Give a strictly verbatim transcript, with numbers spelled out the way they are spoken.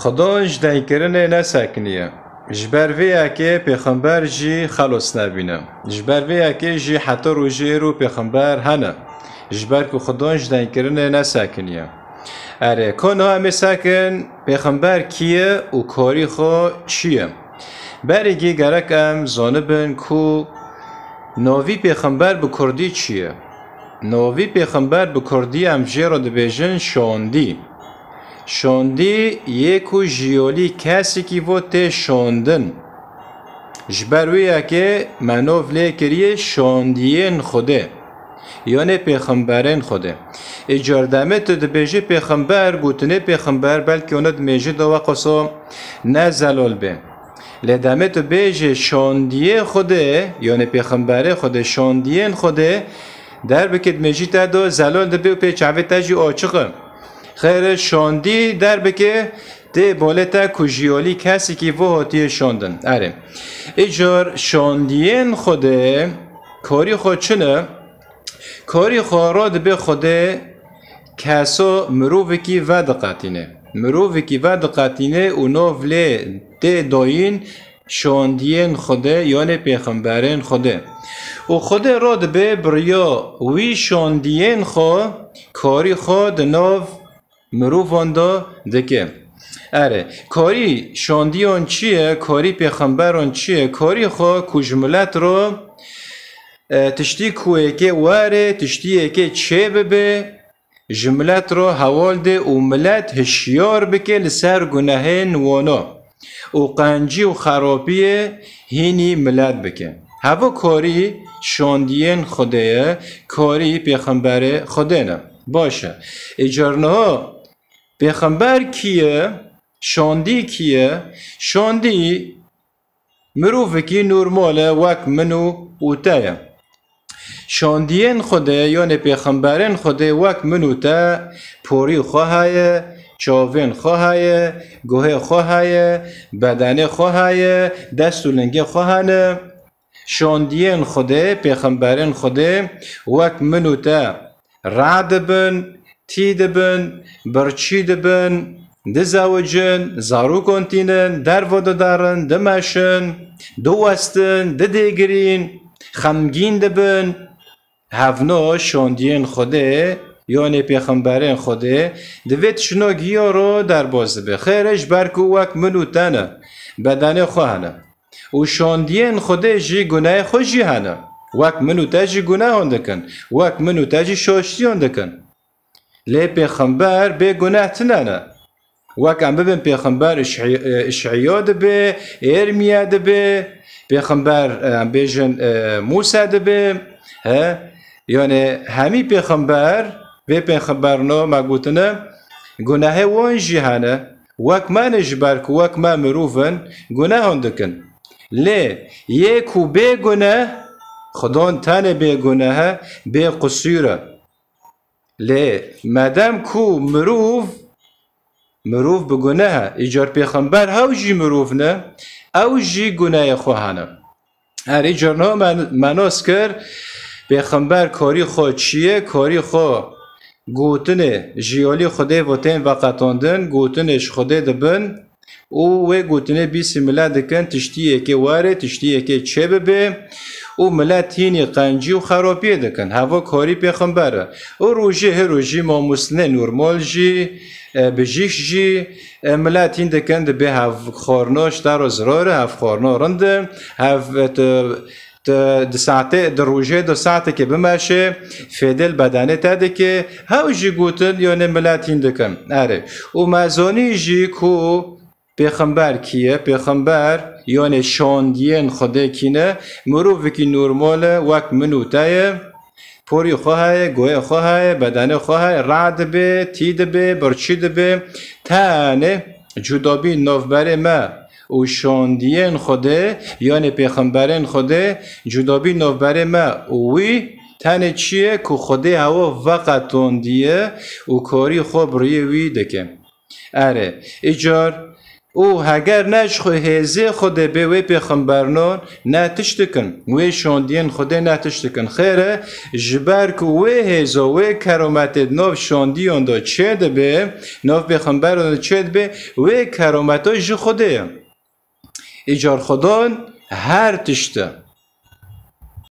Xwedon ji deynkirinê nesekiniye. Ji ber vê yekê pêxember jî xelos nebîne. Ji ber vê yekê jî heta rojê êro pêxember hene. Ji ber ku Xwedon ji deynkirinê nesekiniye. Erê, ko niha em ê sekin, pêxember kî ye û karî xwe çi ye? Berî gî gerek em zanibin ku navî pêxember bi kurdî çi ye? Navî pêxember bi kurdî em jê re dibêjin şandî. Şandî yê ku ji yolî kesekî vo tê şandin. Ji ber wê yekê me nav lê kiriye şandiyên Xwedê. Yanê pêxemberên Xwedê. Îcar demê tu dibêjî pêxember, gotinê pêxember, belkî ona di mêjî de weqoso ne zelal bê. Lê demê tu bêjê şandiyê Xwedê, yanê pêxemberê Xwedê, şandiyên Xwedê, derbikê di mêjî te de zelal dibe û pê çavê te jî açiq e. Xêr e, şandî derbikê tê bolê te ku ji yolî kesekî vo hatiye şandin. Erê. Îcar şandiyên Xwedê karî xwe çi ne? Karî xwe radibe Xwedê keso mirovekî vediqetîne. Mirovekî vediqetîne û nav lê tê dayîn şandiyên Xwedê, yanê pêxemberên Xwedê. Û Xwedê radibe bi riya wî şandiyên xwe karî xwe di nav mirovan de dike. Erê, karî şandiyan çi ye? Karî pêxemberan çi ye? Karî xwe ku ji milet re, e, tiştî ku yekê were, tiştî yekê çêbibe, ji milet re hewal de û milet hişyar bike li ser gunehên wana û qencî û xerapiyê hînî milet bike. Heva karî şandiyên Xwedê ye, karî pêxemberê Xwedê ne. Baş e. Îcar niha pêxember kî ye? Şandî kî ye? Şandî mirovekî normal e, wek min û, û te ye. Şandiyên Xwedê, yanê pêxemberên Xwedê wek min û te porî xwe heye, çavên xwe heye, guhê xwe heye, bedenê xwe heye, dest û lingê xwe hene. Şandiyên Xwedê, pêxemberên Xwedê wek min û te rad dibin, tî dibin, birçî dibin, dizewicin, zarokon tînin, dervo didarin, dimeşin, diwestin, didêgirîn, xemgîn dibin. Hevno şandiyên Xwedê, yanê pêxemberên Xwedê, di vê tiştino giya ro derbas dibe. Xêr e, ji ber ku wek min û te ne, bedenê xwe hene. Û şandiyên Xwedê jî gunehê xwe jî hene. Wek min û te jî gunehan dikin. Wek min û te jî şaştiyan dikin. Lê pêxember bê guneh tune ne. Wek em bibin pêxember Îşî-, e, Îşîya dibe, Êrmiya dibe, pêxember, e, em bêjin, e, Mûsa dibe. He? Yanê hemî pêxember, vê pêxemberno me gotine, gunehê wan jî hene. Wek me ne, ji ber ku wek me mirov in, gunehan dikin. Lê yê ku bê guneh, Xwedon tenê bê guneh e, bê qisûr e. Lê medem ku mirov, mirov bi guneh e, îcar pêxember hew jî mirov ne, ew jî gunehê xwe hene. Her îcar niha me, me nas kir, pêxember karî xwe çi ye, karî xwe gotinê ji yalî Xwedê ve tên veqetandin, gotinê ji Xwedê dibin û wê gotinê bîsîmile dikin, tiştî yekê were, tiştî yekê çêbibe û milet hînî qencî û xerapiyê dikin. Heva karî pêxember e. Û rojê hê rojî mamostinê normal jî, e, bijîş jî, e, milet hîn dikin, dibê hev xwarina ji te re zirar e, hev xwarina rind e, hev, e, tu, tu di saetê, di rojê de saetekê bimeşe, fêdê li bedenê te dike, hew jî gotin, yanê milet hîn dikin. Erê. Û me zanî jî ku pêxember kî ye? Pêxember, yanê şandiyên Xwedê kî ne? Mirovekî normal e, wek min û te ye. Porî xwe heye, guhê xwe heye, bedenê xwe heye, rad dibe, tî dibe, birçî dibe. Tenê cudabî navberê me û şandiyên Xwedê, yanê pêxemberên Xwedê, cudabî navberê me û wî tenê çi ye ku Xwedê hewa veqetandiye û karî xwe bi riyê wî dike. Erê, îcar û heger ne ji xwe hêzê Xwedê bê, wê pêxembernon ne tiştikin, wê şondiyên Xwedê ne tiştikin. Xêr e, ji ber ku wê hêzo, wê kerometê di nov şondiyon de çê dibe, nov pêxemberon de çê dibe, wê kerometo ji Xwedê ye. Îcar Xwedon her tişt e.